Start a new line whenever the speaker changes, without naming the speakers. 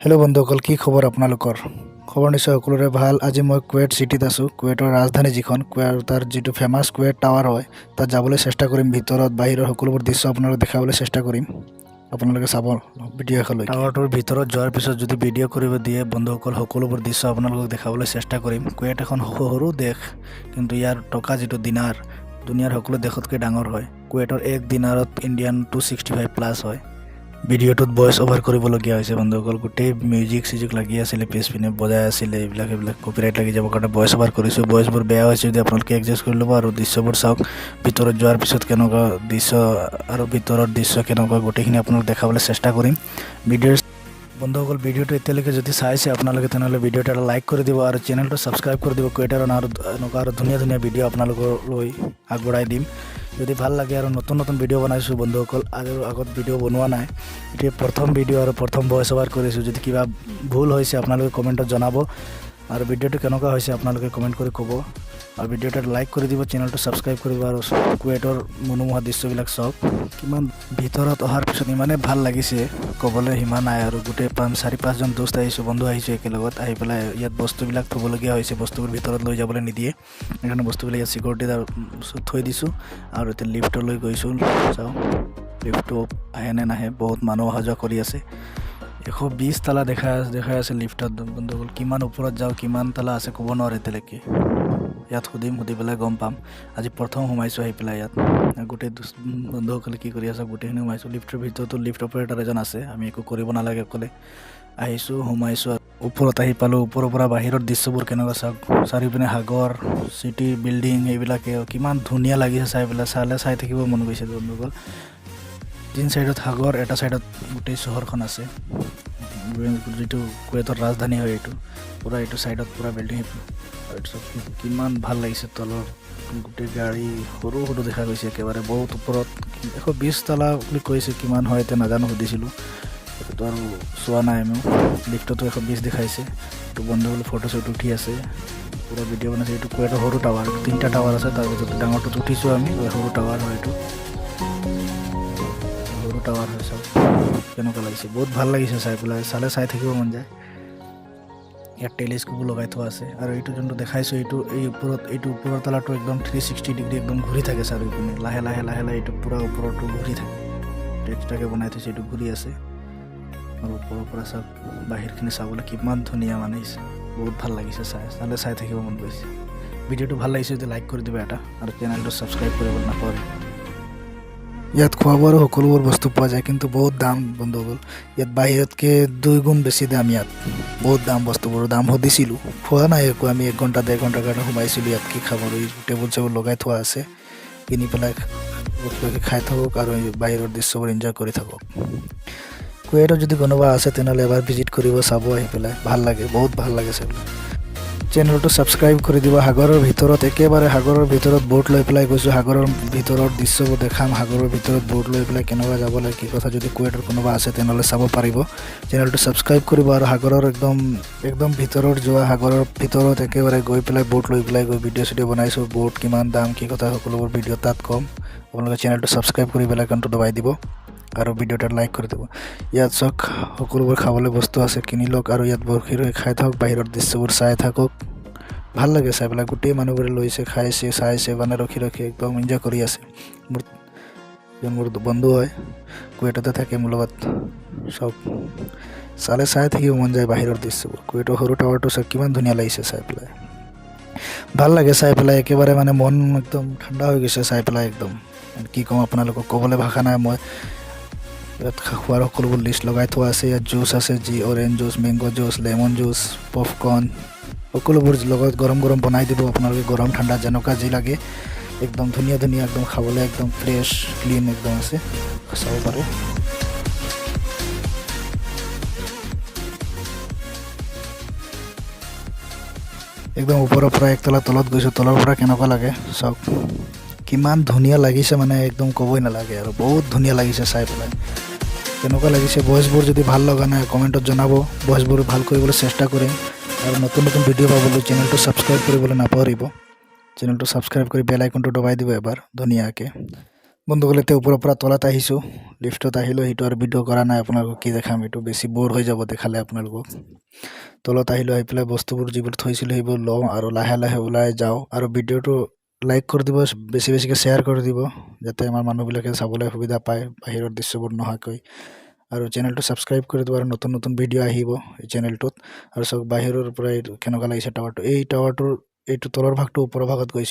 Hello' বন্ধুসকল, কি খবৰ আপোনালোকৰ? খবৰ নিশ্চয় সকলোৰে ভাল। আজি মই কুৱেট চিটিত আছোঁ, কুৱেটৰ ৰাজধানী যিখন কুৱেট, তাৰ যিটো ফেমাছ কুৱেট টাৱাৰ হয়, তাত যাবলৈ চেষ্টা কৰিম। ভিতৰত বাহিৰৰ সকলোবোৰ দৃশ্য আপোনালোকক দেখাবলৈ চেষ্টা কৰিম। আপোনালোকে চাব ভিডিঅ' শেষলৈ। টাৱাৰটোৰ ভিতৰত যোৱাৰ পিছত যদি ভিডিঅ' কৰিব দিয়ে বন্ধুসকল, সকলোবোৰ দৃশ্য আপোনালোকক দেখাবলৈ চেষ্টা কৰিম। কুৱেট এখন সৰু সৰু দেশ, কিন্তু ইয়াৰ টকা যিটো দিনাৰ, দুনিয়াৰ সকলো দেশতকৈ ডাঙৰ হয়। কুৱেটৰ এক দিনাৰত ইণ্ডিয়ান 265 প্লাছ হয়। ভিডিঅ'টোত ভইচ অভাৰ কৰিবলগীয়া হৈছে বন্ধুসকল। গোটেই মিউজিক চিউজিক লাগি আছিলে, পিছপিনে বজাই আছিলে এইবিলাক। সেইবিলাক কপিৰাইট লাগি যাবৰ কাৰণে ভইচ অভাৰ কৰিছোঁ। ভইচবোৰ বেয়া হৈছে যদি আপোনালোকে এডজাষ্ট কৰি ল'ব। আৰু দৃশ্যবোৰ চাওক, ভিতৰত যোৱাৰ পিছত কেনেকুৱা দৃশ্য আৰু ভিতৰৰ দৃশ্য কেনেকুৱা, গোটেইখিনি আপোনালোক দেখাবলৈ চেষ্টা কৰিম ভিডিঅ'ৰ। বন্ধুসকল, ভিডিঅ'টো এতিয়ালৈকে যদি চাইছে আপোনালোকে, তেনেহ'লে ভিডিঅ'টো এটা লাইক কৰি দিব আৰু চেনেলটো ছাবস্ক্ৰাইব কৰি দিব। কুৱেটাৰ আৰু এনেকুৱা আৰু ধুনীয়া ধুনীয়া ভিডিঅ' আপোনালোকলৈ আগবঢ়াই দিম যদি ভাল লাগে। আৰু নতুন নতুন ভিডিঅ' বনাইছোঁ বন্ধুসকল, আৰু আগত ভিডিঅ' বনোৱা নাই। এতিয়া প্ৰথম ভিডিঅ' আৰু প্ৰথম ভইচ অভাৰ কৰিছোঁ। যদি কিবা ভুল হৈছে, আপোনালোকে কমেণ্টত জনাব। আৰু ভিডিঅ'টো কেনেকুৱা হৈছে, আপোনালোকে কমেণ্ট কৰি ক'ব। আৰু ভিডিঅ'টো এটা লাইক কৰি দিব, চেনেলটো ছাবস্ক্ৰাইব কৰিব। আৰু কুৱেটৰ মনোমোহা দৃশ্যবিলাক চাওক কিমান। ভিতৰত অহাৰ পিছত ইমানেই ভাল লাগিছে, ক'বলৈ সীমা নাই। আৰু গোটেই চাৰি পাঁচজন দোস্ত আহিছোঁ, বন্ধু আহিছোঁ একেলগত। আহি পেলাই ইয়াত বস্তুবিলাক থ'বলগীয়া হৈছে। বস্তুবোৰ ভিতৰত লৈ যাবলৈ নিদিয়ে, সেইকাৰণে বস্তুবিলাক ইয়াত চিকিউৰিটি থৈ দিছোঁ। আৰু এতিয়া লিফ্টলৈ গৈছোঁ, চাওঁ লিফ্টটো আহে নে নাহে। বহুত মানুহ অহা যোৱা কৰি আছে। 120 তালা দেখাই আছে লিফ্টত বন্ধুসকল। কিমান ওপৰত যাওঁ, কিমান তালা আছে ক'ব নোৱাৰে এতিয়ালৈকে। ইয়াত সুধিম, সুধি পেলাই গম পাম। আজি প্ৰথম সোমাইছোঁ আহি পেলাই ইয়াত। গোটেই বন্ধুসকলে কি কৰি আছে, গোটেইখিনি সোমাইছোঁ লিফ্টৰ ভিতৰতো। লিফ্ট অপাৰেটৰ এজন আছে, আমি একো কৰিব নালাগে অকলে। আহিছোঁ, সোমাইছোঁ, ওপৰত আহি পালোঁ। ওপৰৰ পৰা বাহিৰৰ দৃশ্যবোৰ কেনেকুৱা চাওক। চাৰিওপিনে সাগৰ, চিটি, বিল্ডিং, এইবিলাকে কিমান ধুনীয়া লাগিছে চাই পেলাই। চালে চাই থাকিব মন গৈছে বন্ধুসকল। তিনি চাইডত সাগৰ, এটা চাইডত গোটেই চহৰখন আছে, যিটো কুৱেটৰ ৰাজধানী হয়। এইটো পূৰা এইটো চাইডত পূৰা বিল্ডিং। তাৰপিছত কিমান ভাল লাগিছে। তলত গোটেই গাড়ী সৰু সৰু দেখা গৈছে একেবাৰে। বহুত ওপৰত, 120 তালা বুলি কৈছে। কিমান হয় এতিয়া নাজানো, সুধিছিলোঁ, সেইটোতো আৰু চোৱা নাই আমিও। লিফ্টতো 120 দেখাইছে। এইটো বন্ধুসকলে ফটো শ্বট উঠি আছে, পূৰা ভিডিঅ' বনাইছে। এইটো কুৱেটৰ সৰু টাৱাৰ, তিনিটা টাৱাৰ আছে, তাৰ ভিতৰত ডাঙৰটোত উঠিছোঁ আমি। সৰু টাৱাৰ হয় এইটো, সৰু টাৱাৰ হয়। চাওক কেনেকুৱা লাগিছে, বহুত ভাল লাগিছে চাই পেলাই। চালে চাই থাকিব মন যায়। ইয়াত টেলিস্কোপো লগাই থোৱা আছে। আৰু এইটো যোনটো দেখাইছোঁ, এইটো এই ওপৰত, এইটো ওপৰৰ তলাটো একদম 360 ডিগ্ৰী একদম ঘূৰি থাকে চাৰিওপিনে। লাহে লাহে লাহে লাহে এইটো পূৰা ওপৰটো ঘূৰি থাকে। এক্সট্ৰাকৈ বনাই থৈছে, এইটো ঘূৰি আছে। আৰু ওপৰৰ পৰা চাওক বাহিৰখিনি চাবলৈ কিমান ধুনীয়া মানে, বহুত ভাল লাগিছে চাই। চালে চাই থাকিব মন গৈছে। ভিডিঅ'টো ভাল লাগিছে যদি লাইক কৰি দিবা এটা আৰু চেনেলটো ছাবস্ক্ৰাইব কৰিব নাপাহৰিব। ইয়াত খোৱা বোৱাৰো সকলোবোৰ বস্তু পোৱা যায়, কিন্তু বহুত দাম বন্ধুসকল। ইয়াত বাহিৰতকৈ দুই গুণ বেছি দাম ইয়াত, বহুত দাম বস্তুবোৰৰ দাম। সুধিছিলোঁ, খোৱা নাই একো আমি। এক ঘণ্টা 1.5 ঘণ্টাৰ কাৰণে সোমাইছিলোঁ। ইয়াত কি খাব আৰু? টেবুল চেবুল লগাই থোৱা আছে, কিনি পেলাই ৰখি ৰখি খাই থাকক আৰু বাহিৰৰ দৃশ্যবোৰ এনজয় কৰি থাকক। কুৱেটত যদি কোনোবা আছে, তেনেহ'লে এবাৰ ভিজিট কৰিব, চাব আহি পেলাই। ভাল লাগে, বহুত ভাল লাগে চাই পেলাই। চেনেলটো ছাবস্ক্ৰাইব কৰি দিব। সাগৰৰ ভিতৰত, একেবাৰে সাগৰৰ ভিতৰত ব'ট লৈ পেলাই গৈছোঁ। সাগৰৰ ভিতৰৰ দৃশ্যবোৰ দেখাম। সাগৰৰ ভিতৰত ব'ট লৈ পেলাই কেনেকুৱা যাব লাগে, কি কথা, যদি কুৱেটৰ কোনোবা আছে, তেনেহ'লে চাব পাৰিব। চেনেলটো ছাবস্ক্ৰাইব কৰিব। আৰু সাগৰৰ একদম একদম ভিতৰত যোৱা, সাগৰৰ ভিতৰত একেবাৰে গৈ পেলাই ব'ট লৈ পেলাই গৈ ভিডিঅ' চিডিঅ' বনাইছোঁ। ব'ট কিমান দাম, কি কথা, সকলোবোৰ ভিডিঅ' তাত ক'ম। আপোনালোকে চেনেলটো ছাবস্ক্ৰাইব কৰি বেল আইকনটো দবাই দিব আৰু ভিডিঅ'টো লাইক কৰি দিব। ইয়াত চাওক, সকলোবোৰ খাবলৈ বস্তু আছে, কিনি লওক আৰু ইয়াত বহি ৰৈ খাই থাকক, বাহিৰৰ দৃশ্যবোৰ চাই থাকক। ভাল লাগে চাই পেলাই। গোটেই মানুহবোৰে লৈছে, খাইছে, চাইছে, মানে ৰখি ৰখি একদম এনজয় কৰি আছে। মোৰ বন্ধু হয়, কুৱেটতে থাকে মোৰ লগত। চব চালে চাই থাকিব মন যায় বাহিৰৰ দৃশ্যবোৰ। কুৱেটৰ সৰু টাৱাৰটো চাওক, কিমান ধুনীয়া লাগিছে চাই পেলাই। ভাল লাগে চাই পেলাই, একেবাৰে মানে মন একদম ঠাণ্ডা হৈ গৈছে চাই পেলাই একদম। কি ক'ম আপোনালোকক, ক'বলৈ ভাষা নাই মই। ইয়াত খোৱাৰ সকলোবোৰ লিষ্ট লগাই থোৱা আছে। ইয়াত জুচ আছে, যি orange juice, mango juice, lemon juice, popcorn, সকলোবোৰ লগত গৰম গৰম বনাই দিব আপোনালোকে। গৰম ঠাণ্ডা যেনেকুৱা যি লাগে, একদম ধুনীয়া ধুনীয়া, একদম খাবলৈ একদম ফ্ৰেছ ক্লিন একদম আছে, চাব পাৰে। একদম ওপৰৰ পৰা একতলা তলত গৈছোঁ, তলৰ পৰা কেনেকুৱা লাগে চাওক। কিমান ধুনীয়া লাগিছে, মানে একদম ক'বই নালাগে আৰু, বহুত ধুনীয়া লাগিছে চাই পেলাই। কেনেকুৱা লাগিছে? ভইচবোৰ যদি ভাল লগা নাই, কমেণ্টত জনাব। ভইচবোৰ ভাল কৰিবলৈ চেষ্টা কৰিম। আৰু নতুন নতুন ভিডিঅ' পাবলৈ চেনেলটো ছাবস্ক্ৰাইব কৰিবলৈ নাপাহৰিব। চেনেলটো ছাবস্ক্ৰাইব কৰি বেল আইকনটো দবাই দিব এবাৰ ধুনীয়াকৈ। বন্ধুসকল, এতিয়া ওপৰৰ পৰা তলত আহিছোঁ। লিফ্টত আহিলোঁ, সেইটো আৰু ভিডিঅ' কৰা নাই। আপোনালোকক কি দেখাম? এইটো বেছি ব'ৰ হৈ যাব দেখালে আপোনালোকক। তলত আহিলোঁ, আহি পেলাই বস্তুবোৰ যিবোৰ থৈছিলোঁ সেইবোৰ লওঁ আৰু লাহে লাহে ওলাই যাওঁ। আৰু ভিডিঅ'টো লাইক কৰি দিব, বেছি বেছিকৈ শ্বেয়াৰ কৰি দিব, যাতে আমাৰ মানুহবিলাকে চাবলৈ সুবিধা পায় বাহিৰৰ দৃশ্যবোৰ নোহোৱাকৈ। আৰু চেনেলটো ছাবস্ক্ৰাইব কৰি দিব আৰু নতুন নতুন ভিডিঅ' আহিব এই চেনেলটোত। আৰু চাওক, বাহিৰৰ পৰা এইটো কেনেকুৱা লাগিছে টাৱাৰটো। এই টাৱাৰটোৰ এইটো তলৰ ভাগটো ওপৰৰ ভাগত গৈছে।